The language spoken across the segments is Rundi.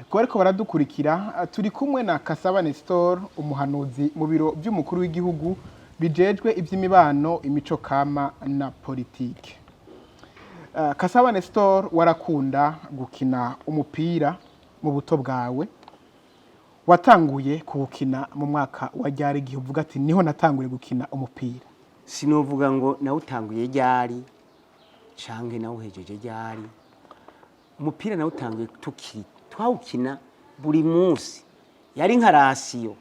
Ku bariko baradukurikira, turi kumwe na Kasaba Nestor, umuhanuzi mu biro by'umukuru w'igihugu bijejwe iby'imibano, imico kama na politike. Kasaba Nestor, warakunda gukina umupira mu buto bwawe. Watanguye kuwukina mu mwaka wa ryari, igihe uvuga ati niho natanguye gukina umupira? Sinovuga ngo nawutanguye ryari canke nawuhejeje ryari. Umupira nawutanguye tukiri, twawukina buri munsi, yari nka ration.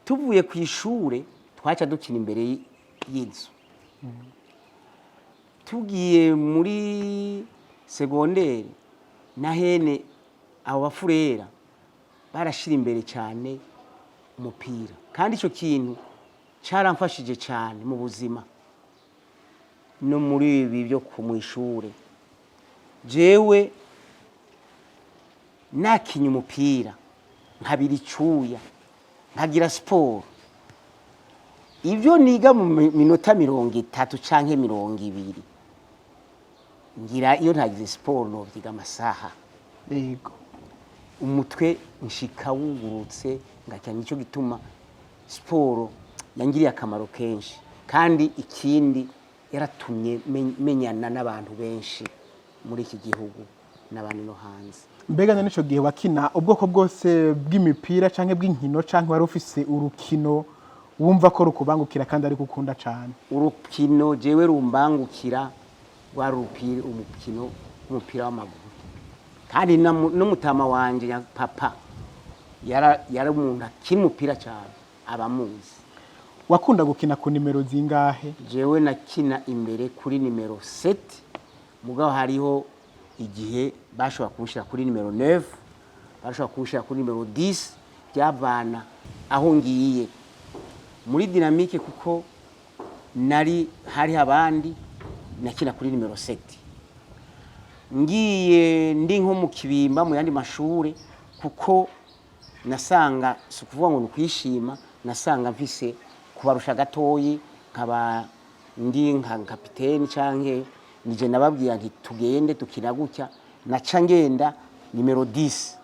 Tuvuye ku ishure twaca dukina imbere y'inzu. Tugiye muri secondaire na hene, abo bafurera barashira imbere cyane umupira, kandi icyo kintu cyaramfashije cyane mu buzima no muri ibi byo ku ishure. Jewe nakinye umupira nkabira icuya, nkagira siporo, ibyo niga mu minota 30 canke 20, ngira iyo ntagize siporo novyiga amasaha. Umutwe nshika wugurutse ngakira. Nicyo gituma siporo yangiriye akamaro kenshi, kandi ikindi yaratumye menyana n'abantu benshi muri iki gihugu n'abandi no hanze. Mbega none ico gihe wakina ubwoko bwose bw'imipira canke bw'inkino, canke wari ufise urukino wumva ko rukubangukira kandi ariko ukunda cane? Urukino jewe rumbangukira rwari umukino w'umupira w'amaguru, kandi n'umutama wanje ya papa yari umuntu akina umupira cyane, abamuzi. Wakunda gukina ku nimero zingahe? Jewe nakina imbere kuri nimero 7, mugabo hariho igihe bashobora kuwushyira kuri nimero 9, bashobora kuwushyira kuri nimero 10, byavana aho ngiye muri Dynamique, kuko nari hari abandi nakina kuri nimero 7. Ngiye ndi nko mu Kibimba, mu yandi mashure, kuko nasanga, si ukuvuga ngo ni ukwishima, nasanga mfise kubarusha gatoyi, nkaba ndi nka kapiteni canke nije nababwira nti tugende dukina gutya, naca ngenda nimero 10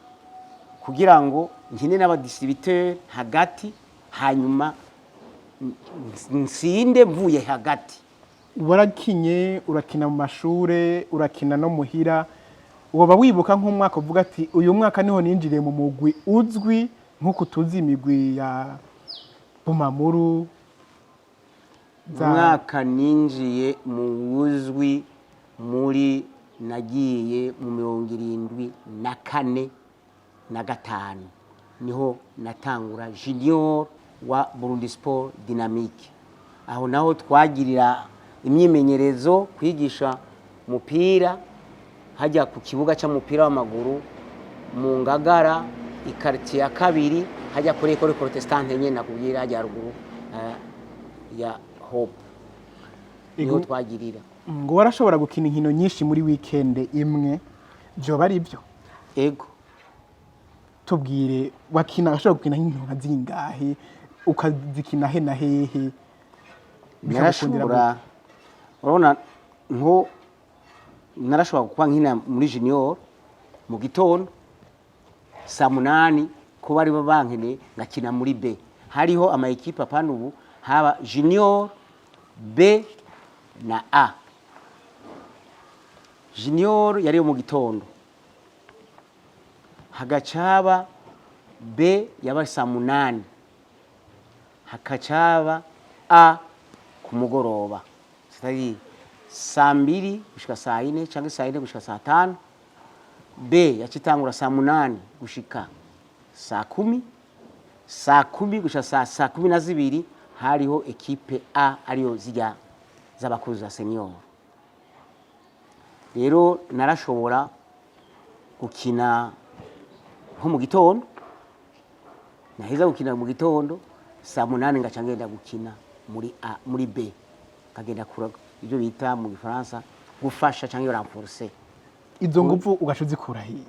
kugira ngo nkine n'aba distributeur hagati, hanyuma nsinde mvuye hagati. Warakinye, urakina mu mashure, urakina no muhira. Woba wibuka nk'umwaka uvuga ati uyu mwaka niho ninjiriye mu mugwi uzwi, nk'uko tuzi imigwi ya Bumamuru? Umwaka ninjiye mu wuzwi muri, nagiye mu 74 na 5, niho natangura junior wa Burundi Sport Dynamique. Aho naho twagirira imyimenyerezo, kwigisha umupira hajya ku kibuga cy'umupira w'amaguru mu Ngagara, i quartier ya kabiri, hajya kuri École Protestante nyene nakubwira, hajya haruguru ya Hope, niho twagirira. Ngo warashobora gukina inkino nyinshi muri weekend imwe, vyoba ari byo? Ego. Tubwire, wakina, washobora gukina nk'inkino nka zingahe, ukazikina he na hehe, bikagukundira? Narashobora, urabona nko narashobora kuba nkina muri junior mu gitondo saa 8, ko bari bankeneye, ngakina muri B. Hariho ama équipe apana ubu, haba junior B na A. Junior yari yo mu gitondo, hagaca haba B yaba saa 8, hakaca haba A ku mugoroba, c'est-à-dire saa 2 gushika saa 4 cyangwa saa 4 gushika saa 5. B yaca itangura saa 8 gushika saa 10, saa 10 gushika saa 12 hariho équipe A, ariyo zijya z'abakuzi za senior. Rero narashobora gukina nko mu gitondo, naheza gukina mu gitondo saa 8, ngaca ngenda gukina muri A, muri B, nkagenda kura ibyo bita mu Gifaransa gufasha cyangwa renforcer. Izo nguvu ugaca uzikura hehe?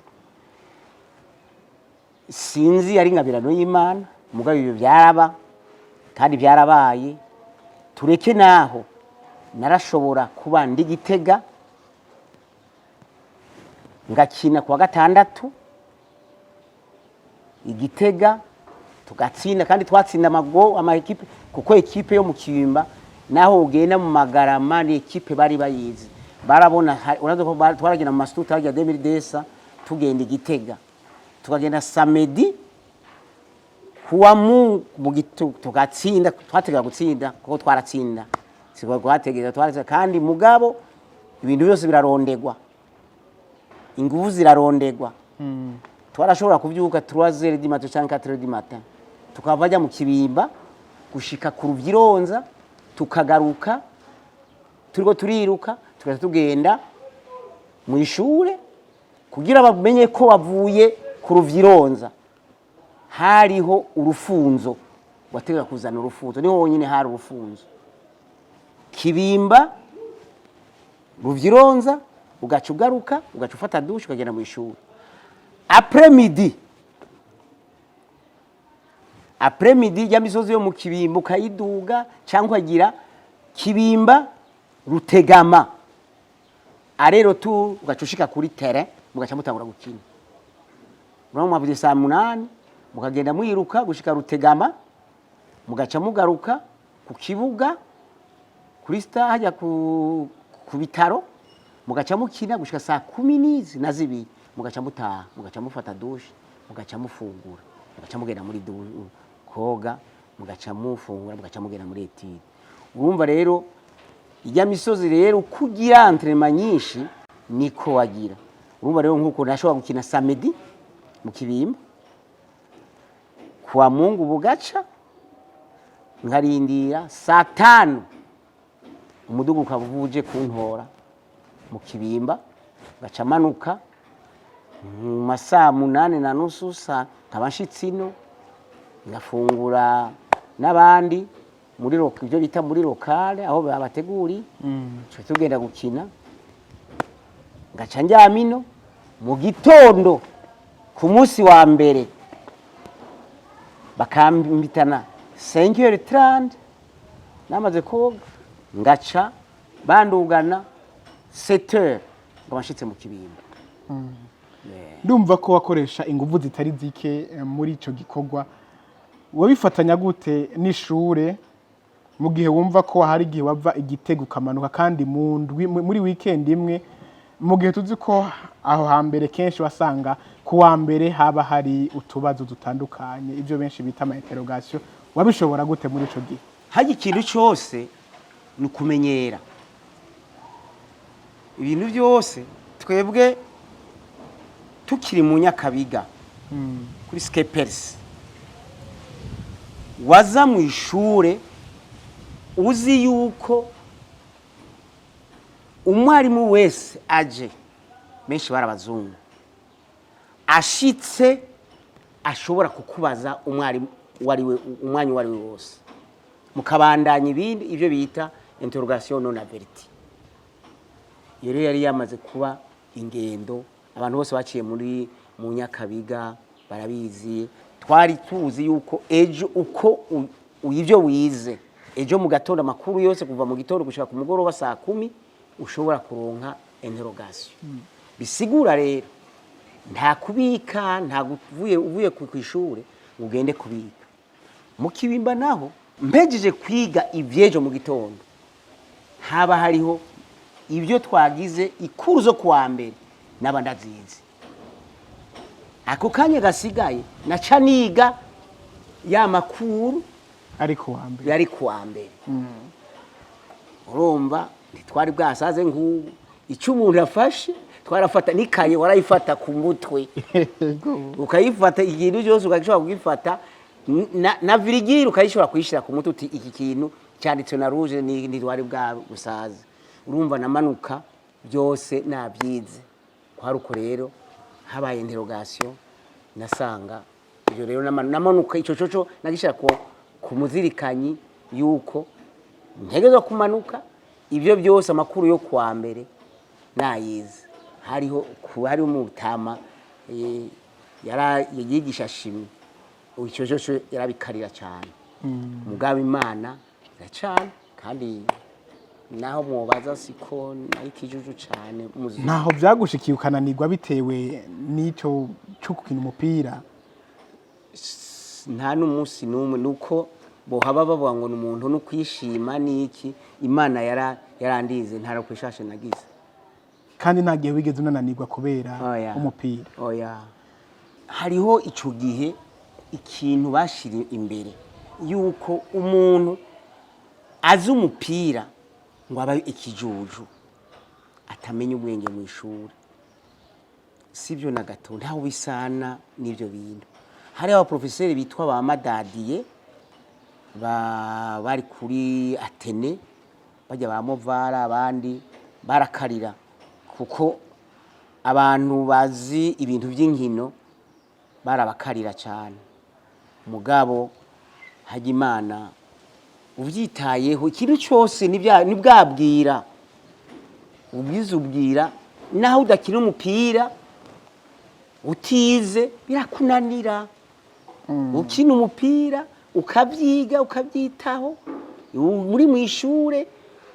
Sinzi, ari ingabirano y'Imana, mugabo ibyo byaraba kandi byarabaye. Tureke naho, narashobora kuba ndi Gitega ngakina kuwa gatandatu. Igitega tugatsinda, kandi twatsinda amago ama équipe, kuko équipe yo mu Kibimba naho ugenda mu Magarama ni équipe bari bayizi, barabona. Urazi ko twaragenda mu masuta hajya 2010, tugenda Igitega, tukagenda samedi kuwa mu gitu, tugatsinda. Twategera gutsinda kuko twaratsinda, siko twategera, twaratsinda. Kandi mugabo ibintu byose birarondegwa, inguvu zirarondegwa. Twarashobora kubyuka 3 heures du matin cyangwa 4 heures du matin, tukava ajya mu Kibimba gushika ku Ruvyironza, tukagaruka turiko turiruka, tugaca tugenda mu ishure kugira bamenye ko bavuye ku Ruvyironza. Hariho urufunzo, wategeka kuzana urufunzo, niho honyine hari urufunzo. Kibimba, Ruvyironza, ugaca ugaruka, ugaca ufata douche, ukagenda mu ishuri. Après midi, après midi ya misozi yo mu Kibimba ukayiduga, cyangwa ukagira Kibimba Rutegama arero tu, ugaca ushika kuri terrain, mugaca mutangura gukina. Murabo mwavuze saa 8, mukagenda mwiruka gushika Rutegama, mugaca mugaruka ku kibuga kuri sta hajya ku bitaro, mugaca mukina gushika saa kumi n'izi na zibiri, mugaca mutaha, mugaca mufata douche, mugaca mufungura, mugaca mugenda muri koga, mugaca mufungura, mugaca mugenda muri étude. Urumva rero ijya misozi rero, uko ugira entraînement nyinshi niko wagira. Urumva rero nkuko nashobora gukina samedi mu Kibimba, kuwa Mungu bugaca, nkarindira saa 5, umudugu ukaba uje kuntora mu Kibimba, ngaca manuka mu masaa 8:30, sa nkaba nshitse ino, ngafungura n'abandi muri ibyo bita muri locale aho babateguriye, tuca tugenda gukina, ngaca ndyama ino. Mu gitondo ku munsi wa mbere bakambitana 5h30, namaze koga, ngaca bandugana 7h, ngaba nshitse mu Kibimba. Ndumva ko wakoresha inguvu zitari zike muri ico gikorwa. Wabifatanya gute n'ishure mu gihe wumva ko hari igihe wava Igitego ukamanuka, kandi mu ndwi muri weekend imwe, mu gihe tuzi ko aho hambere kenshi wasanga ku wa mbere haba hari utubazo dutandukanye, ibyo benshi bita ama interrogation? Wabishobora gute muri ico gihe? Hajya ikintu cyose ni ukumenyera ibintu byose. Twebwe tukiri mu Nyakabiga kuri Skepersi, waza mu ishure uzi yuko umwarimu wese aje, benshi bari abazungu, ashitse ashobora kukubaza umwarimu uwo ari we, umwanya uwo ari we wose, mukabandanya ibindi, ibyo bita interrogation non avertie. Iyo rero yari yamaze kuba ingendo, abantu bose baciye muri mu Nyakabiga barabizi. Twari tuzi yuko ejo uko ibyo wize ejo mu gatondo, amakuru yose kuva mu gitondo gushika ku mugoroba saa 10, ushobora kuronka interrogation. Bisigura rero nta kubika, nta uvuye ku ishure ngo ugende kubika. Mu Kibimba naho, mpejeje kwiga ivy'ejo mu gitondo, haba hariho ibyo twagize ikuru zo kuwa mbere, naba ndazizi. Ako kanya gasigaye naca niga ya makuru ariko wa mbere. Yari kuwa mbere. Urumva ntitwari bwasaze nk'ubu, icyo umuntu afashe twarafata n'ikaye, warayifata ku mutwe, ukayifata, ikintu cyose ugashobora kugifata, na virgule ukayishobora kuyishyira ku mutwe, uti iki kintu cyanditswe na rouge. Ni ntitwari bwa busaze. Urumva namanuka byose nabyize kwari uko. Rero habaye interrogation, nasanga ibyo rero namanuka ico coco nagishyira ku muzirikanyi yuko ntegerezwa kumanuka ibyo byose, amakuru yo kuwa mbere nayize. Hariho hariho umutama yara yigisha chimie, icyo cyo yarabikarira cyane. Mugabo Imana iracana, kandi naho mwobaza siko ari kijuju cyane. Ntaho byagushikiye ukananirwa bitewe n'icyo cyo gukina umupira? Nta n'umunsi n'umwe nuko bohaba bavuga ngo ni umuntu no kwishima n'iki. Imana yarandize, nta kwishashe nagize. Kandi nta gihe wigeze unananirwa kubera Oya. umupira? Oya, hariho ico gihe ikintu bashira imbere yuko umuntu azi umupira ngo abe ikijuju, atamenya ubwenge mu ishuri. Sibyo na gato, ntaho bisana n'ibyo bintu. Hariho abaprofeseri bitwa ba Madadiye, bari kuri Athénée, bajya ba Movara, abandi barakarira kuko abantu bazi ibintu by'inkino barabakarira cyane. Mugabo hajya Imana ubyitayeho ikintu cyose nibwabwira ubwiza ubwira, naho udakina umupira utize birakunanira. Ukina umupira ukabyiga, ukabyitaho uri mu ishure,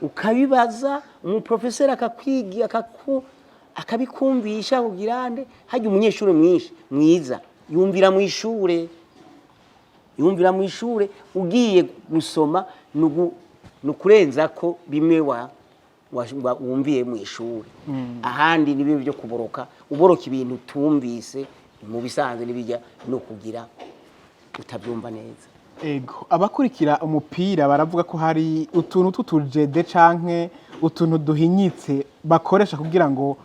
ukabibaza umuprofeseri, akakwiga, akabikumvisha kugira nde. Hajya umunyeshuri mwinshi mwiza yumvira mu ishure, yumvira mu ishure. Ugiye gusoma ni ukurenza ko bimwe wumviye mu ishuri. Ahandi ni bimwe byo kuboroka, uboroka ibintu utumvise mu bisanzwe n'ibijya no kugira utabyumva neza. Ego, abakurikira umupira baravuga ko hari utuntu tw'utujede canke utuntu duhinyitse bakoresha kugira ngo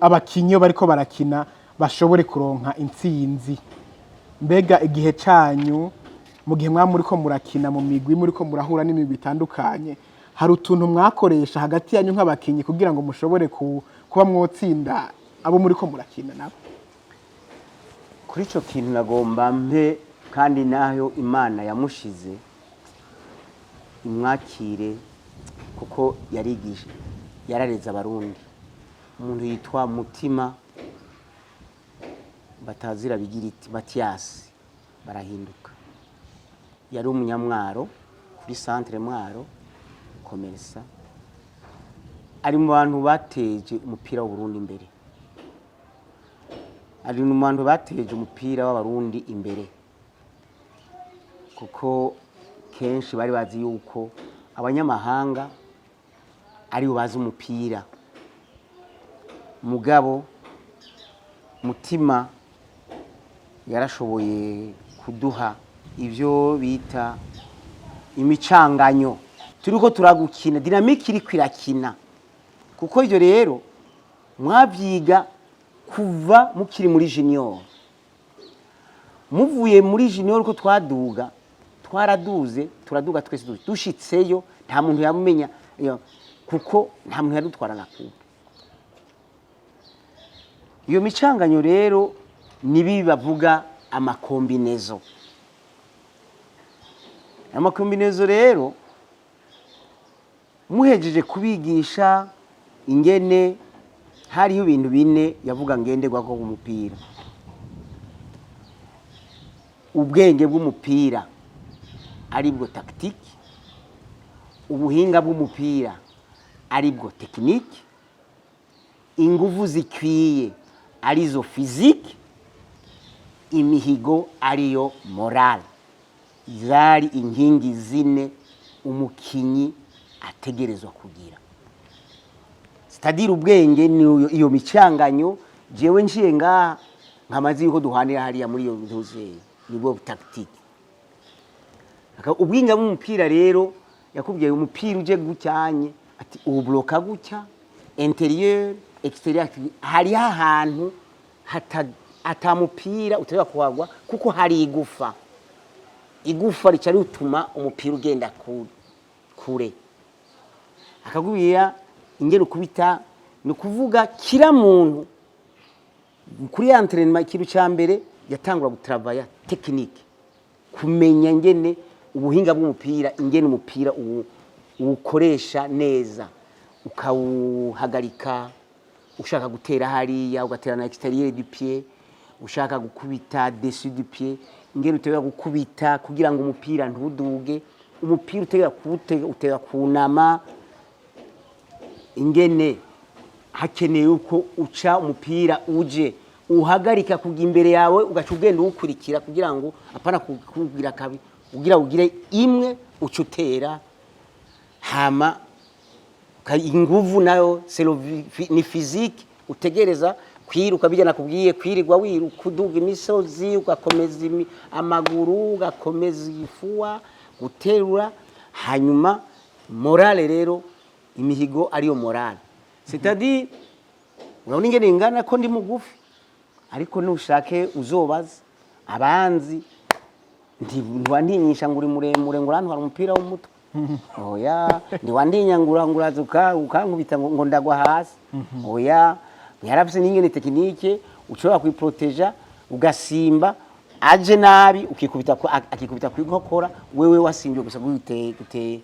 abakinyi iyo bariko barakina bashobore kuronka intsinzi. Mbega igihe canyu, mu gihe mwaba muriko murakina mu migwi, muriko murahura n'imigwi itandukanye, hari utuntu mwakoresha hagati yanyu nk'abakinyi kugira ngo mushobore kuba mwotsinda abo muriko murakina nabo? Kuri icyo kintu nagomba mpe, kandi nayo Imana yamushize imwakire, kuko yarigisha, yarareze Abarundi. Umuntu yitwa Mutima batazira Bigiriti Matiyasi barahinduka, yari umunyamwaro kuri centre Mwaro komersa, ari mu bantu bateje umupira w'Uburundi imbere, ari mu bantu bateje umupira w'Abarundi imbere, kuko kenshi bari bazi yuko abanyamahanga aribo bazi umupira. Mugabo Mutima yarashoboye kuduha ibyo bita imicanganyo, turiko turagukina dynamique iriko irakina, kuko ibyo rero mwabyiga kuva mukiri muri junior. Muvuye muri junior ko twaduga, twaraduze, turaduga twese, dushitseyo nta muntu yamumenya kuko nta muntu yadutwara na coupe. Iyo micanganyo rero nibi bavuga amacombinaisons. Amacombinaisons rero, muhejeje kubigisha ingene, hariho ibintu bine yavuga ngenderwako ku mupira: ubwenge bw'umupira aribwo tactique, ubuhinga bw'umupira aribwo technique, inguvu zikwiye arizo physique, imihigo ariyo morale. Zari inkingi zine umukinyi ategerezwa kugira, c'est-à-dire ubwenge ni iyo micanganyo. Jewe nciye ngaha nkamaze yuko duhanira hariya muri iyo ntuze, nibwo tactique. Ubwinga bw'umupira rero, yakubwiye umupira uje gucyanye, ati uwubloka gutya, intérieur, extérieur. Hariho ahantu atamupira utegeka kuhagwa kuko hari igufa, igufa rica rituma umupira ugenda kure. Akakubwira ingene ukubita. Ni ukuvuga kira muntu kuri ya entraînement, ikintu cya mbere yatangura gutravaya technique, kumenya ngene ubuhinga bw'umupira, ingene umupira uwukoresha neza, ukawuhagarika ushaka gutera hariya, ugatera na extérieur du pied, ushaka gukubita dessus du pied, ingene utegeka gukubita kugira ngo umupira ntuduge, umupira utegeka kuwutega, utega kunama, ingene hakeneye uko uca umupira uje. Uhagarika kujya imbere yawe, ugaca ugenda uwukurikira kugira ngo apana kugira kabi, ugira ugire imwe uca utera. Hama inguvu nayo ni physique, utegereza kwiruka bijya nakubwiye, kwirirwa wiruka uduga imisozi, ugakomeza amaguru, ugakomeza igifuwa, guterura. Hanyuma morale rero, imihigo ariyo morale, c'est-à-dire urabona ingene ingana ko ndi mugufi, ariko nushake uzobaza abanzi, ntiwantinyisha ngo uri muremure ngo urantwara umupira w'umutwe. Oya, ntiwantinya ngo uraza ukankubita ngo ndagwa hasi. Oya, yarafise n'ingene technique ushobora kwiproteja, ugasimba aje nabi ukikubita akikubita ku nkokora, wewe wasimbiye gusa guteye guteye.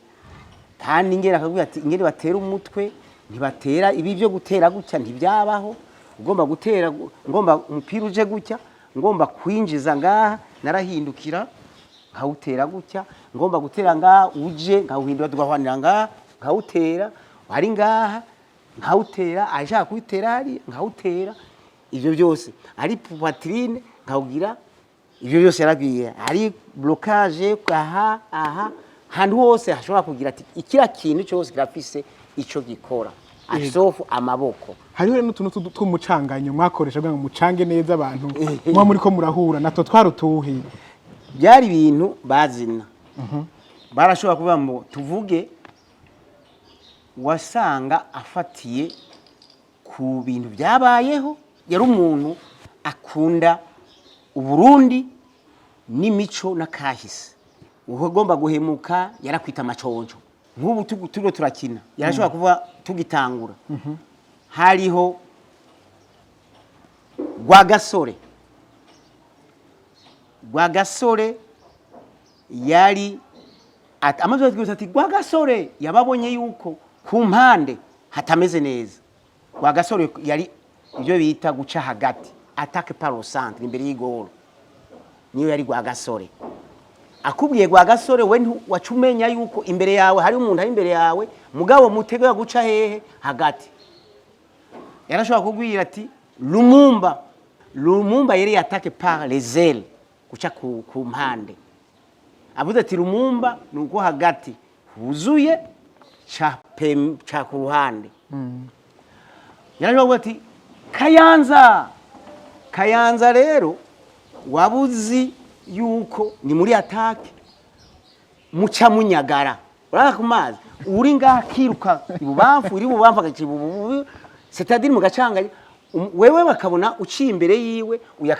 Kandi ingene akakubwira ati ingene batera umutwe, ntibatera ibi byo gutera gutya, ntibyabaho. Ugomba gutera, ngomba umupira uje gutya, ngomba kwinjiza ngaha, narahindukira nkawutera gutya. Ngomba gutera ngaha, uje nkawuhindura, tugahwanira ngaha, nkawutera. Ari ngaha nkawutera, ashaka kuwutera hariya nkawutera. Ibyo byose ari poitrine nkawugira, ibyo byose yarabwiye, ari blocage aha aha hantu hose hashobora kugira ati ikira kintu cyose kirafise ico gikora, asofu amaboko. Hariho rero n'utuntu tw'umucanganyo mwakoresha kugira ngo mucange neza abantu muba muri ko murahura natwo, twari utuhe? Byari ibintu bazina, barashobora kuvuga ngo tuvuge, wasanga afatiye ku bintu byabayeho. Yari umuntu akunda Uburundi n'imico n'akahise. Ugomba guhemuka yarakwita amaconjo. Nk'ubu turiko turakina, yarashobora kuba tugitangura hariho Rwagasore. Rwagasore yari amaze kugira ati Rwagasore yababonye yuko ku mpande hatameze neza. Rwagasore yari ibyo bita guca hagati, attaque par le centre, imbere y'igoro, niyo yari Rwagasore. Akubwiye Rwagasore, we waca umenya yuko imbere yawe hari umuntu ari imbere yawe, mugabo mutego guca hehe? Hagati. Yarashobora kubwira ati Lumumba. Lumumba yari attaque par les ailes, guca ku mpande. Avuze ati Lumumba, ni uko hagati huzuye ca ku ruhande. Yarashobora kuvuga ati Kayanza. Kayanza rero wabuzi yuko ni muri attaque, muca munyagara uraka ku mazi, uri ngaha akiruka ibubamfu, uri ibubamfu agaca ibubu, c'est-à-dire mu gacanganya. Wewe bakabona uciye imbere yiwe, uyu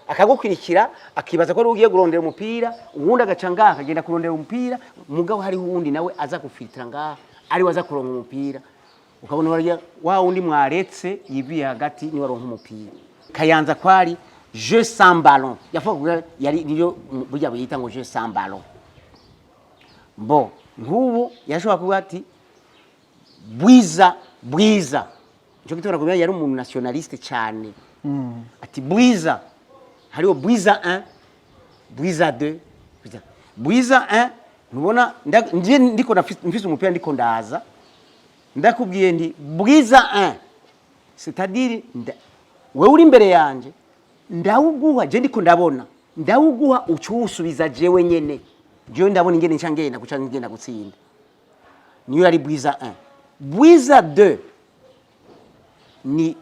akagukurikira, akibaza ko ari ugiye kurondera umupira, uwundi agaca ngaha akagenda kurondera umupira, mugabo hariho uwundi nawe aza gufiltra ngaha, ari we aza kuronka umupira. Ukabona barya wa wundi mwaretse yiviye hagati niwe aronka umupira. Kayanza kwari jeu sans ballon, yavuga yari niyo burya biyita ngo jeu sans ballon. Bo nk'ubu yashobora kuvuga ati Bwiza. Bwiza nico gituma nakubwira yari umuntu nationaliste cyane. Ati Bwiza, hariho Bwiza 1, Bwiza 2, Bwiza. Bwiza 1, ntubona nje ndiko mfise umupira, ndiko ndaza, ndakubwiye ndi Bwiza 1, c'est-à-dire wewe uri imbere yanje ndawuguha, je ndiko ndabona ndawuguha, ucuwusubiza jewe nyene, jewe ndabona ingene nca ngenda guca ngenda gutsinda. Niyo yari Bwiza 1. Bwiza 2 ni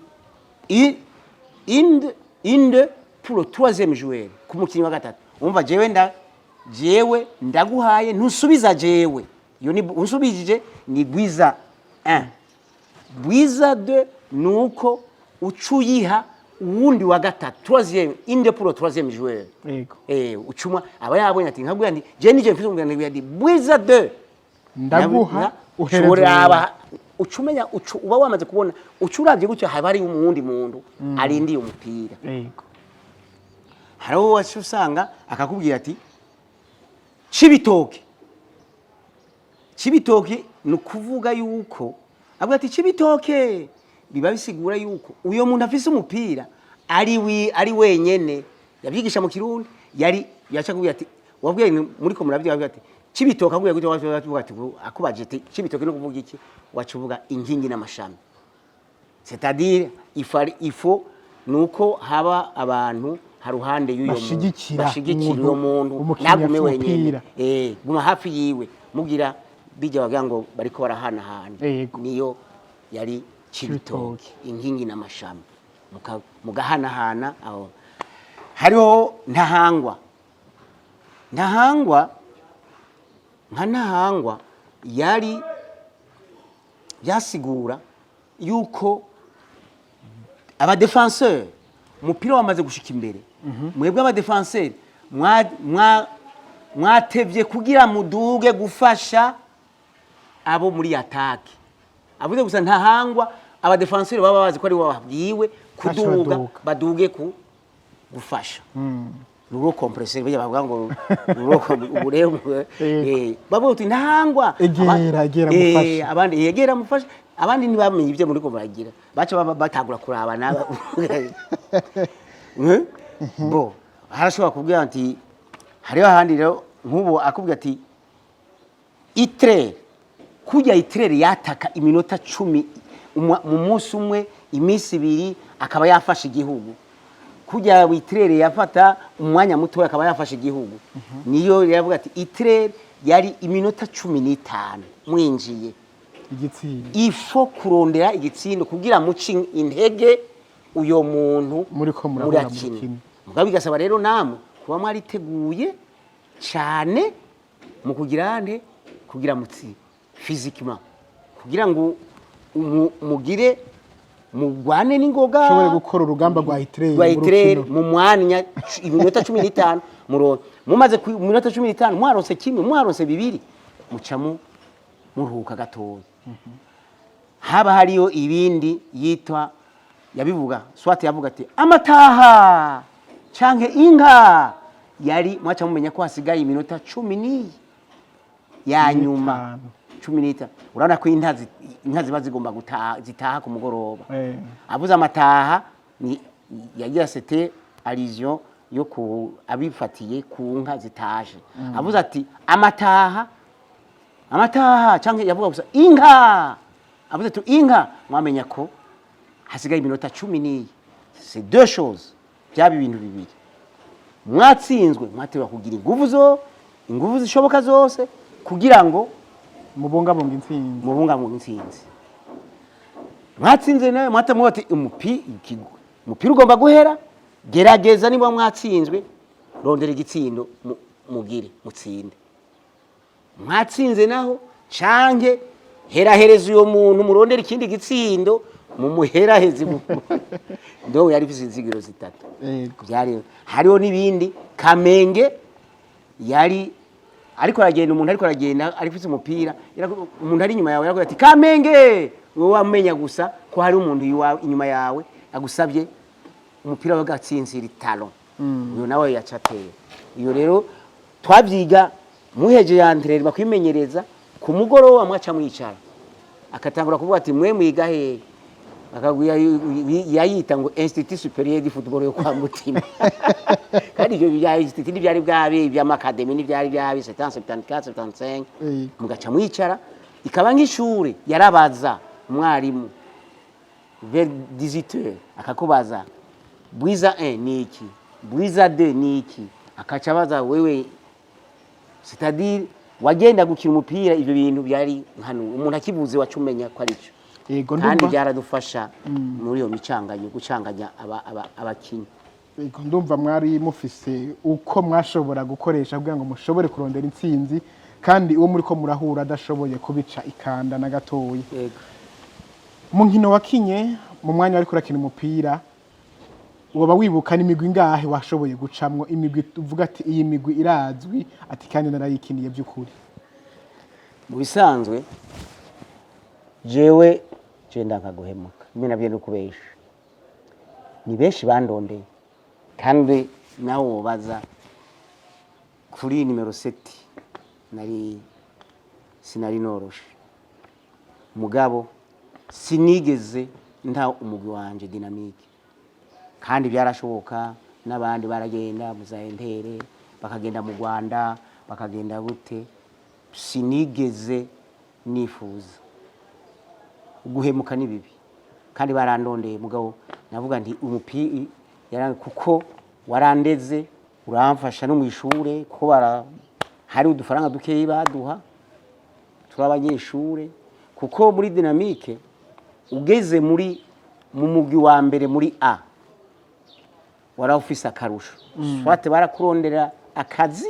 inde pour le troisième joueur, ku mukinnyi wa gatatu. Umva, jewe jewe ndaguhaye, ntusubiza jewe, iyo ni unsubijije ni Bwiza 1. Bwiza 2 nuko uca uyiha uwundi wa gatatu, troisième, inde pour le troisième joueur. Ucuma aba yabonye ati nkabwira nti je nije mfite umugani nti Bwiza 2. Ndaguha, uhereze. Ushobora uca umenya uba wamaze kubona, uca uravye gutyo haba hari umuwundi muntu arindiye umupira. Hariho waca usanga akakubwira ati Cibitoke. Cibitoke ni ukuvuga yuko avuga ati Cibitoke, biba bisigura yuko uyo muntu afise umupira ari wenyene. Yabyigisha mu Kirundi, yari yaca kubwira ati wabwiye muri ko muravyo, yavuga ati Cibitoke, akubwira gutyo, waca ati akubaje ati Cibitoke no kuvuga iki, waca uvuga inkingi n'amashami, c'est-à-dire il faut Nuko haba abantu haruhande y'uyo muntu Bashigikira bashigikira umuntu, uyo muntu, umukinyi ntagume afise wenyene. umupira. Guma hafi yiwe, mugira bijya bagira ngo bariko barahanahana. Niyo yari Cibitoke, inkingi n'amashami. Mugahanahana aho. Hariho Ntahangwa. Ntahangwa, nka Ntahangwa yari byasigura yuko aba défenseur, umupira wamaze gushika imbere, mwebwe aba défenseur mwatevye kugira muduge gufasha abo muri attaque. Avuze gusa Ntahangwa, aba défenseur baba bazi ko ari bo babwiwe kuduga. Baduga. Baduge ku gufasha rouleau compresseur, bijya bavuga ngo rouleau ubu rero bavuga uti Ntahangwa. Egera, egera mufashe. Abandi egera mufashe, abandi ntibamenye ibyo muri ko muragira, baca baba batangura kurabana. Bo harashobora kubwira ati hariho ahandi rero nk'ubu akubwira ati itrere kujya itrere yataka iminota 10 mu munsi umwe, iminsi 2 akaba yafashe igihugu. Kujya itrere yafata umwanya muto akaba yafashe igihugu. Niyo yavuga ati itrere yari iminota 15 mwinjiye Igitsindo. Ifo kurondera igitsindo kugira muci intege uyo muntu. Muriko murahura mu Murakina. rukino. Mugabo bigasaba rero namwe kuba mwariteguye cyane mu kugira nte, kugira mutsi physiquement, kugira ngo mugire mugwane n'ingoga. Ushobore gukora urugamba rwa Hitler rwa mu Hitler rukino. Mu mwanya iminota 15 mumaze mu minota 15 mwaronse kimwe, mwaronse bibiri, mucamo muruhuka gatoya. Haba hariyo ibindi yitwa yabivuga swati, yavuga ati amataha canke inka, yari mwaca mumenya ko hasigaye iminota cumi n'iyi ya nyuma. N'itanu. 15. Urabona ko inka ziba zigomba gutaha, zitaha ku mugoroba. Avuze amataha ni yagira c'était allusion yo ku abifatiye ku nka zitaje. Avuze ati amataha, amataha, canke yavuga gusa inka, avuze ati inka, mwamenya ko hasigaye iminota cumi n'iyi. C'est deux choses, byaba ibintu bibiri: mwatsinzwe, mwatewe kugira inguvu zo inguvu zishoboka zose kugira ngo mubungabunga intsinzi. Mubungabunga intsinzi. Mwatsinze nawe mwatamuha ati umupira ugomba guhera, gerageza niba mwatsinzwe rondera igitsindo, mugire mutsinde. Mwatsinze naho canke herahereza uyo muntu, murondera ikindi gitsindo, mumuheraheze. Ndo yari ifise inzigiro zitatu. Byari hariho n'ibindi. Kamenge yari ariko aragenda, umuntu ariko aragenda ari ufise umupira, umuntu ari inyuma yawe yaravuga ati Kamenge, wowe wamenya gusa ko hari umuntu inyuma yawe agusabye umupira w'agatsinzira talon, uyo nawe yaca atera. Iyo rero twabyiga muheje ya entraînement, bakwimenyereza ku mugoroba, mwaca mwicara akatangura kuvuga ati mwe mwiga hehe? Akabwira yayita ngo Institut Supérieur du Football yo kwa Mutima. Kandi ibyo bya institut ntibyari bwabe iby'ama académie, ntibyari byabe 70, 74, 75. Mugaca mwicara ikaba nk'ishure. Yarabaza umwarimu vers 18 heures, akakubaza bwiza 1 ni iki, bwiza 2 ni iki, akaca abaza wewe, c'est-à-dire wagenda gukina umupira. Ibyo bintu byari nkanu umuntu akibuze waca umenya ko ari cyo. Kandi byaradufasha muri iyo micanganyo, gucanganya abakinyi. Yego, ndumva mwari mufise uko mwashobora gukoresha kugira ngo mushobore kurondera intsinzi, kandi uwo muri ko murahura adashoboye kubica ikanda na gatoya. Mu nkino wakinye, mu mwanya wariko urakina umupira, woba wibuka n'imigwi ingahe washoboye gucamwo, imigwi uvuga ati iyi migwi irazwi, ati kandi narayikiniye by'ukuri? Mu bisanzwe jewe je ndanka guhemuka, bimwe nabyo ni ukubesha. Ni benshi bandondeye, kandi nawe wobaza kuri numéro 7 nari sinari noroshe. Mugabo sinigeze nta umugwi wanje Dynamique, kandi byarashoboka n'abandi baragenda mu za Inter, bakagenda mu Rwanda, bakagenda gute. Sinigeze nifuza guhemuka, ni bibi. Kandi barandondeye, mugabo navuga nti umupira kuko warandeze, uramfasha no mu ishure, kuko bara hari udufaranga dukeyi baduha turi abanyeshure, kuko muri Dynamique ugeze muri mu mugwi wa mbere muri A wari ufise akarusho, soit barakurondera akazi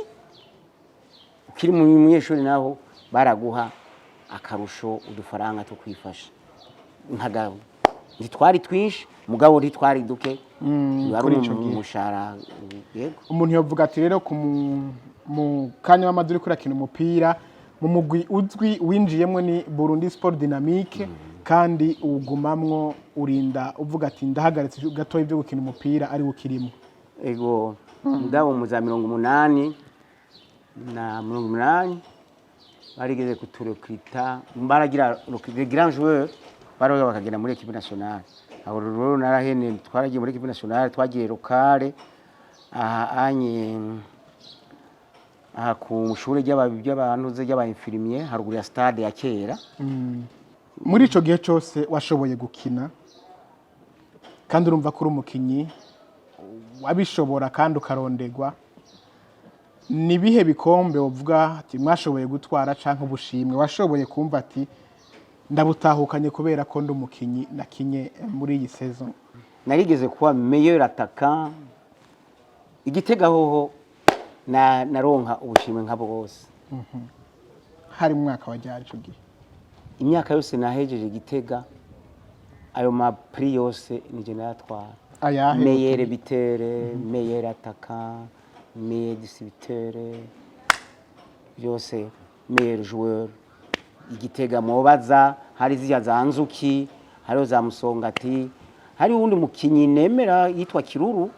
ukiri mu munyeshuri, naho baraguha akarusho, udufaranga two kwifasha nkagabo. Ntitwari twinshi, mugabo ntitwari duke. Wari Kuri ico gihe. umushahara, yego. Umuntu yovuga ati rero ku mu kanya w'amazi uriko urakina umupira mu mugwi uzwi winjiyemwo ni Burundi Sport Dynamique, kandi uwugumamwo urinda uvuga ati ndahagaritse gatoya ibyo gukina umupira, ari ukirimo. Ego, mugabo mu za 80 na 80 barigeze kuturecruta, baragira les grands joueurs baroga bakagenda muri équipe nationale. Aho rero narahene, twaragiye muri équipe nationale, twagiye locale aha anye, aha ku shure ry'abantu ry'aba infirmier, haruguru ya stade ya kera. Muri ico gihe cose washoboye gukina, kandi urumva ko uri umukinyi wabishobora kandi ukarondegwa, ni bihe bikombe uvuga ati mwashoboye gutwara, canke ubushimwe washoboye kumva ati ndabutahukanye kubera ko ndi umukinyi nakinye muri iyi saison? Narigeze kuba meilleur attaquant Igitega, hoho na naronka ubushimwe nk'abo bose. Hari mu mwaka wa ryari ico gihe? Imyaka yose nahejeje Gitega, ayo ma prix yose nije nayatwara. Ayahe? Meilleur buteur, meilleur attaquant, meilleur distributeur, byose, meilleur joueur Igitega. Mubaza hari zirya za Nzuki, hariho za Musongati, hari uwundi mukinyi nemera yitwa Kiruru,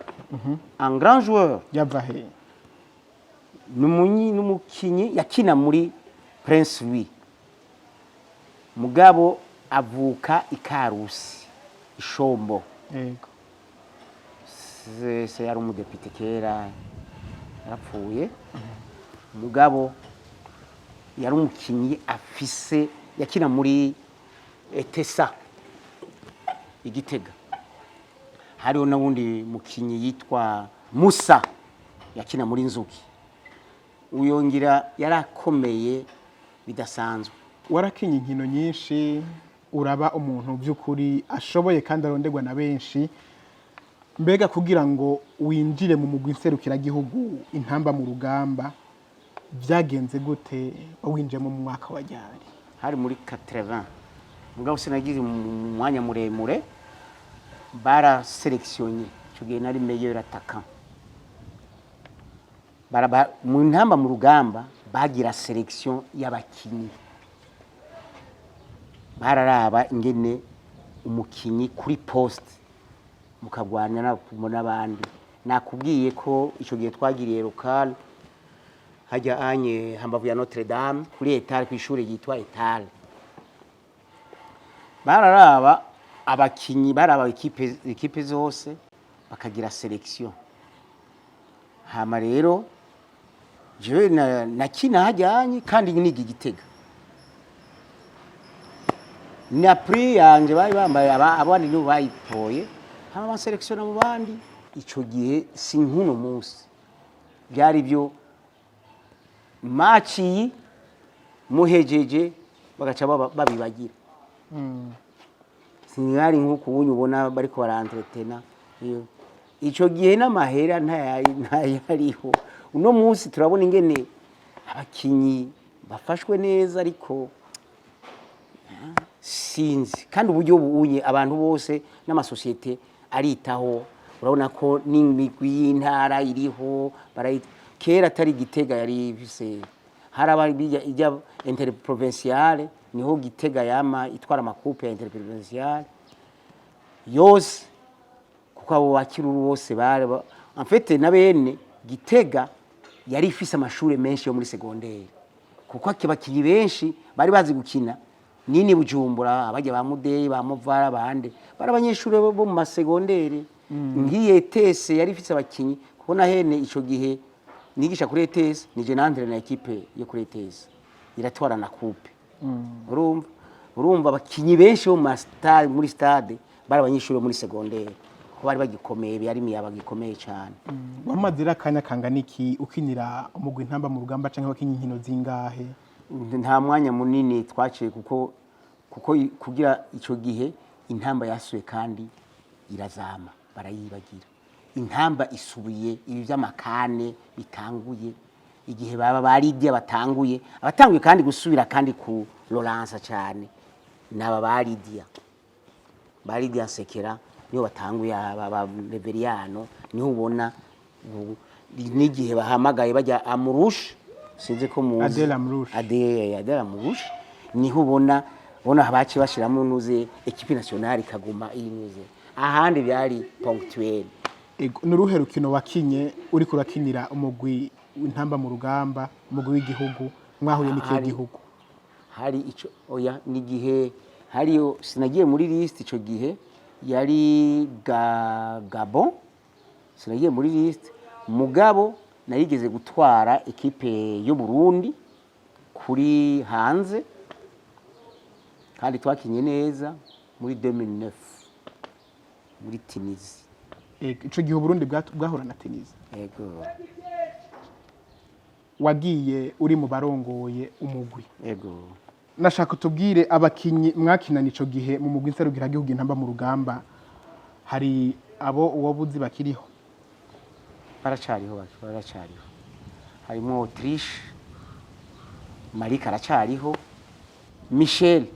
un grand joueur. Yava he? Ni umukinyi yakina muri Prince Louis, mugabo avuka Ikarusi, Ishombo. Se yari umudepite kera, yarapfuye, mugabo yari umukinyi afise, yakina muri Etesa Igitega. Hariho n'uwundi mukinyi yitwa Musa yakina muri Nzuki, uyongira yarakomeye bidasanzwe. Warakinye inkino nyinshi, uraba umuntu by'ukuri ashoboye kandi arondegwa na benshi. Mbega kugira ngo winjire mu mugwi nserukiragihugu Intamba mu Rugamba byagenze gute? Winjiyemo mu mwaka wa ryari? Hari muri 80, mugabo sinagize mu mwanya muremure. Barasélectionné, icyo gihe nari meilleur attaquant. Mu Ntamba mu Rugamba bagira sélection y'abakinyi, bararaba ingene umukinyi kuri poste mukagwanya n'abandi. Nakubwiye ko icyo gihe twagiriye local hajya anye hambavu ya Notre Dame, kuri etale, ku ishuri ryitwa etale. Bararaba abakinyi, baraba équipe zose, bakagira sélection. Hama rero jewe nakina hajyanye kandi niga Igitega, na prix yanje bari bambaye abandi nibo bayitoye, hama bansélectionna mu bandi. Ico gihe si nk'uno munsi, byari byo match iyi muhejeje bagaca babibagira. Sinari nk'uko ubunye ubona bariko barantretena. Iyo ico gihe n'amahera ntayariho. Uno munsi turabona ingene abakinyi bafashwe neza, ariko sinzi kandi uburyo bunye abantu bose n'amasosiyete aritaho. Urabona ko n'imigwi y'intara iriho barayita. Kera atari Gitega yari ifise, haraba bijya ijya interprovinciale, niho Gitega yama itwara ama coupe ya interprovinciale yose, kuko abo bakiruru bose bari en fait na bene Gitega yari ifise amashure menshi yo muri secondaire, kuko abakinyi benshi bari bazi gukina nini Bujumbura, abajya ba Mudeyi, ba Muvara, bande bari abanyeshure bo mu masegondere. Ngiye ETS yari ifise abakinyi, kuko na hene ico gihe nigisha kuri ETS, nije nandre na équipe yo kuri ETS iratwara na coupe. Urumva abakinyi benshi bo mu ma stade, muri stade Bari abanyeshuri bo muri secondaire, ko bari bagikomeye, yari imiyabaga ikomeye cyane. Wamaze rero akanya kangana iki ukinira umugwi Intamba mu Rugamba, canke wakinye inkino zingahe? Nta mwanya munini twaciye, kuko kugira ico gihe Intamba yasuye kandi irazama, barayibagira. Intamba isubiye ibi by'amakane bitanguye, igihe baba baridiya batanguye, abatanguye kandi gusubira kandi ku Loransa cyane naba baridiya, baridiya Nsekera niho batanguye, aba ba Reveriyano niho ubona n'igihe bahamagaye bajya Amurusha, sinzi ko muzi. Adel Amrouche. Adel Amrouche, niho ubona baci bashiramo nuze équipe nationale ikaguma iri nuze, ahandi byari ponctuel. Ego, ni uruhe rukino wakinye uriko urakinira umugwi Intamba mu Rugamba, umugwi w'igihugu? Mwahuye n'ikihe gihugu? Hari ico, oya, n'igihe hariyo sinagiye muri liste, ico gihe yari Gabon, sinagiye muri liste, mugabo narigeze gutwara équipe y'u Burundi kuri hanze, kandi twakinye neza muri 2009 muri Tunisie. Ego, ico gihe Uburundi bwahura na Tunisie? Yego. Wagiye uri mu barongoye umugwi? Yego. Nashaka utubwire abakinyi mwakinana ico gihe mu mugwi nserukiragihugu Intamba mu Rugamba, hari abo uwo buzi bakiriho? Baracariho, baracariho. Harimo Autriche, Marika aracariho, Michel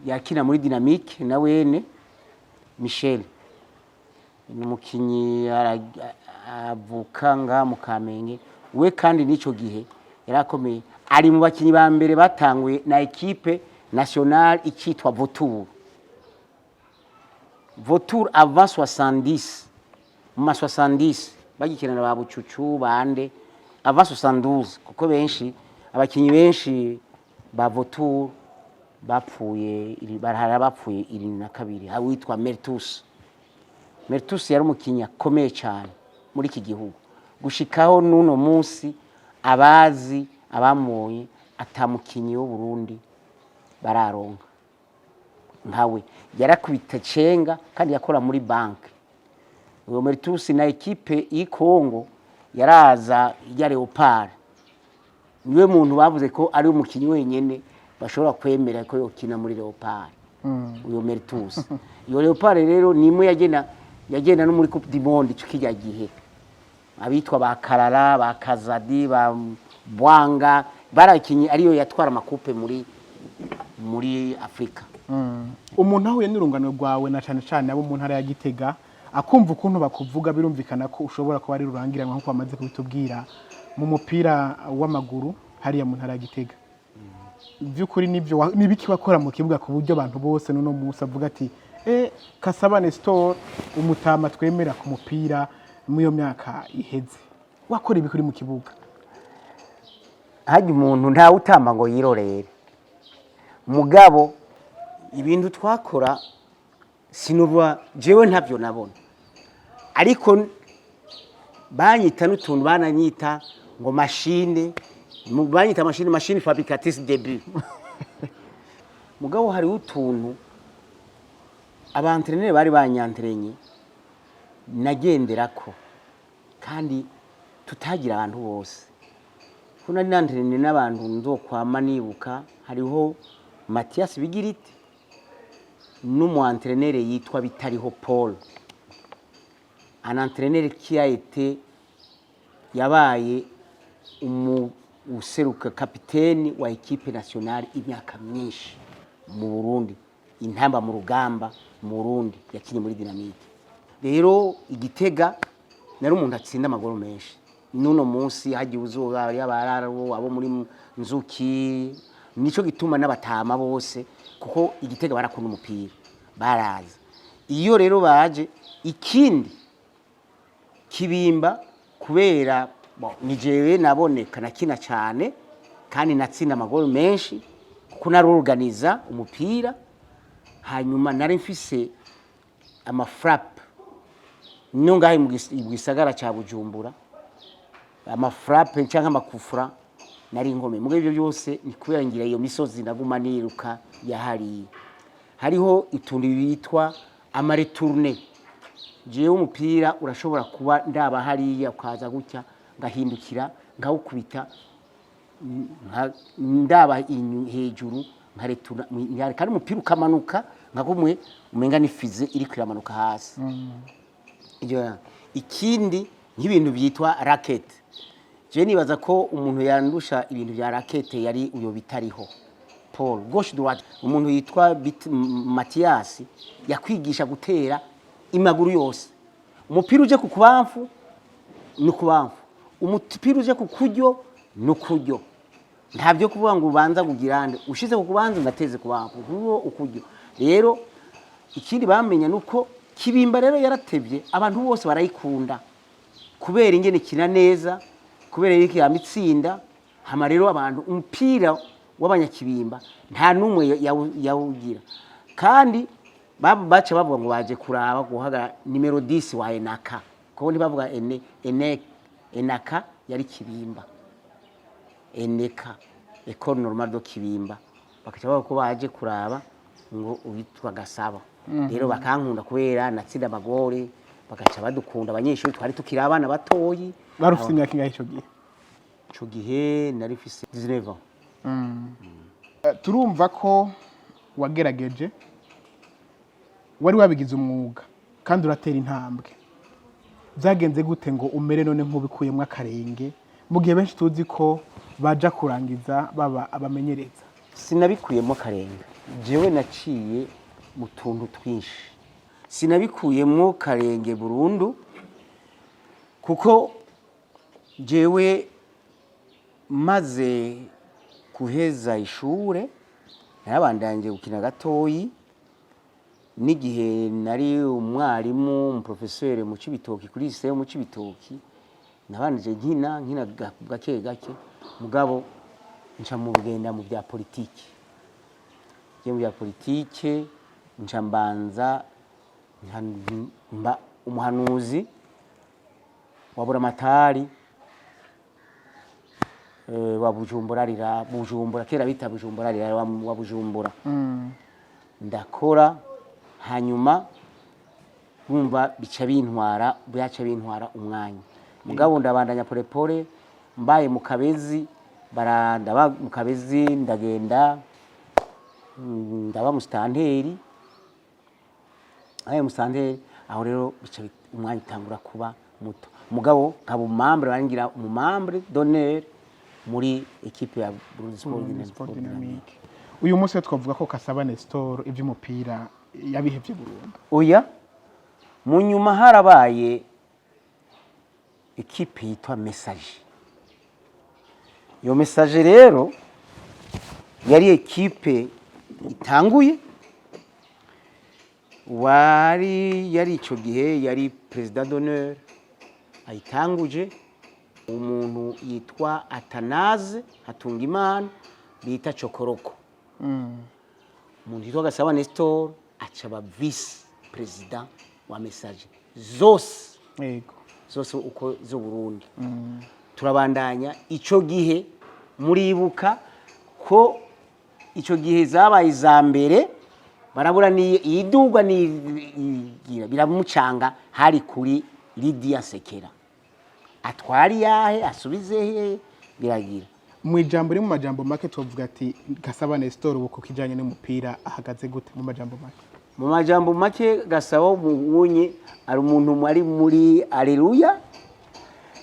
yakina muri Dynamique na wene. Michel ni umukinyi avuka ngaha mu Kamenge we, kandi n'ico gihe yarakomeye, ari mu bakinyi ba mbere batanguye na équipe nationale ikitwa Vautour. Vautour avant 70, mu ma 70 bagikina ba Bucucu bande, avant 72, kuko benshi, abakinyi benshi ba Vautour bapfuye barahara, bapfuye 72. Hari uwitwa Mertus. Mertus yari umukinyi akomeye cyane muri iki gihugu, gushikaho n'uno munsi abazi abamuye atamukinyi w'u Burundi bararonka nkawe. Yarakubita cenga kandi yakora muri banki uwo Mertus. Na équipe y'i Congo yaraza ya Léopard, niwe muntu bavuze ko ari umukinyi wenyene bashobora kwemera ko yokina muri Léopard, uyo Mertus. Iyo Léopard rero ni imwe yagenda no muri Coupe du Monde ico kirya gihe, abitwa ba Karara, ba Kazadi, ba Bwanga barakinye, ariyo yatwara ama coupe muri Afrika. Umuntu ahuye n'urungano rwawe, na cane cane abo mu ntara ya Gitega, akumva ukuntu bakuvuga, birumvikana ko ushobora kuba ari rurangiranwa, nk'uko bamaze kubitubwira, mu mupira w'amaguru hariya mu ntara ya Gitega. By'ukuri nibyo nibiki wakora mu kibuga ku buryo abantu bose n'uno munsi avuga ati Kasaba Nestor, umutama twemera ku mupira muri iyo myaka iheze? Wakora ibiki uri mu kibuga? Hajya umuntu ntawe utamba ngo yirorere, mugabo ibintu twakora sinuba jewe ntabyo nabona, ariko banyita n'utuntu, bananyita ngo machine, banyita machine, machine fabricatrice de but. Mugabo hariho utuntu aba entraîneur bari banyanterenye nagenderako, kandi tutagira abantu bose, ko nari nanterenye n'abantu nzokwama nibuka. Hariho Mathias Bigiriti n'umu entraîneur yitwa Bitariho Paul, un entraîneur qui a été, yabaye umu useruka, kapiteni wa équipe nationale imyaka myinshi mu Burundi, Intamba mu Rugamba mu Burundi, yakinye muri Dynamique. Rero igitega nari umuntu atsinda amagoro menshi. N'uno munsi hagiye uzuba y'abararo abo muri Nzuki, nico gituma n'abatama bose, kuko igitega barakunda umupira, baraza. Iyo rero baje ikindi kibimba, kubera bon, ni jewe naboneka nakina cyane kandi natsinda amagoro menshi, kuko naruganiza umupira. Hanyuma nari mfise ama frappe no ngahe mu gisagara ca Bujumbura, ama frappe canke ama coup franc. Nari nkome mugabo ibyo byose ni kubera ngira iyo misozi naguma niruka yahariye. Hariho utuntu bitwa ama retournées. Jewe umupira urashobora kuba ndaba hariya, ukaza gutya, ngahindukira nkawukubita, ndaba hejuru, nkaretura kandi umupira ukamanuka nka kumwe umenga ni fusée iriko iramanuka hasi. Ikindi nk'ibintu byitwa raquette, je nibaza ko umuntu yandusha ibintu bya raquette yari uyo bitariho Paul, gauche droite. Umuntu yitwa Mathias yakwigisha gutera imaguru yose. Umupira uje ku kubamfu ni kubamfu, umupira uje ku kuryo ni kuryo. Nta byo kuvuga ngo ubanza kugira nde, ushize ku kubanza ndateze kubamfu kuko ukuryo. Rero ikindi bamenya nuko Kibimba rero yaratevye, abantu bose barayikunda kubera ingene ikina neza, kubera yuko yamitsinda. Hama rero abantu umupira w'abanyakibimba nta n'umwe yawugira. Kandi baca bavuga ngo baje kuraba guhaga nimero 10 wa Enaka, kuko ntibavuga ene ene Enaka, yari Kibimba Eneka, École Normale de Kibimba. Bakaca bavuga ko baje kuraba ngo uwitwa Gasaba. Rero bakankunda kubera natsinda amagore, bagaca badukunda abanyeshuri, twari tukiri abana batoyi. Bari ufite imyaka ingahe ico gihe? Ico gihe nari mfise 19 ans. Turumva ko wagerageje, wari wabigize umwuga kandi uratera intambwe. Byagenze gute ngo umere none nk'ubikuyemo akarenge, mu gihe benshi tuzi ko baja kurangiza baba abamenyereza? Sinabikuyemo akarenge. Jewe naciye mu tuntu twinshi. Sinabikuyemo karenge burundu, kuko jewe maze guheza ishure narabandanyije gukina gatoyi. N'igihe nari umwarimu, umuprofeseri mu Cibitoki, kuri lycée mu Cibitoki, nabanije nkina nkina gake gake. Mugabo nca mu bugenda mu bya politiki. Ngiye mu bya politike, nca mbanza mba umuhanuzi wa Buramatari wa Bujumbura rira Bujumbura, kera bita Bujumbura rira, wa Bujumbura. Ndakora, hanyuma bumva bica bintwara, byaca bintwara umwanya. Mugabo ndabandanya polepole, mbaye mu Kabezi, barandaba mu Kabezi, ndagenda ndaba musitanteri. Ayo musitanteri aho rero bica umwanya utangura kuba muto. Mugabo nkaba umu membre, barangira umu membre d'honneur muri équipe ya Burundi Sport Burundi Dynamic. Sport Dynamique. Uyu munsi twavuga ko Kasaba Nestor iby'umupira yabihevye burundu? Oya, mu nyuma harabaye ekipe yitwa Messager. Iyo Messager rero yari ekipe itanguye, wari yari icyo gihe yari président d'honneur ayitanguje, umuntu yitwa Atanaze Hatungimana bita Cokoroko. Umuntu yitwa Gasaba Nestor aca aba vice président wa Messager zose, zose uko zo Burundi. Turabandanya. Ico gihe muribuka ko ico gihe zabaye iza mbere, barabura ni idugwa ni biramucanga. Hari kuri Lydia Sekera atwari yahe asubize he biragira. Mu ijambo rimwe, mu majambo make, tuvuga ati Gasaba Nestor ubu ku kijanye n'umupira ahagaze gute, mu majambo make? Mu majambo make, Gasabo mubunye ari umuntu ari muri Aleluya,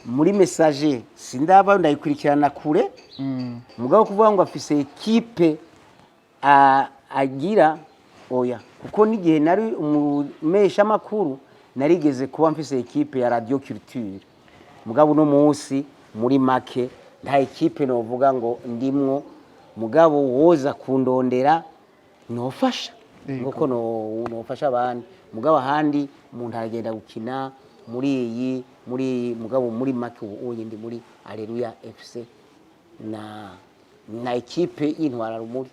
muri Messager sindaba ndayikurikirana kure. Mugabo kuvuga ngo afise ekipe agira, oya, kuko n'igihe nari umumeshamakuru narigeze kuba mfise ekipe ya Radio Culture. Mugabo uno munsi muri make nta ekipe novuga ngo ndimwo. Mugabo woza kundondera nofasha nkuko nofasha abandi. Mugabo ahandi umuntu aragenda gukina muri iyi. Mugabo muri make ubu unye ndi muri Aleluya FC na ekipe y'Intwararumuri.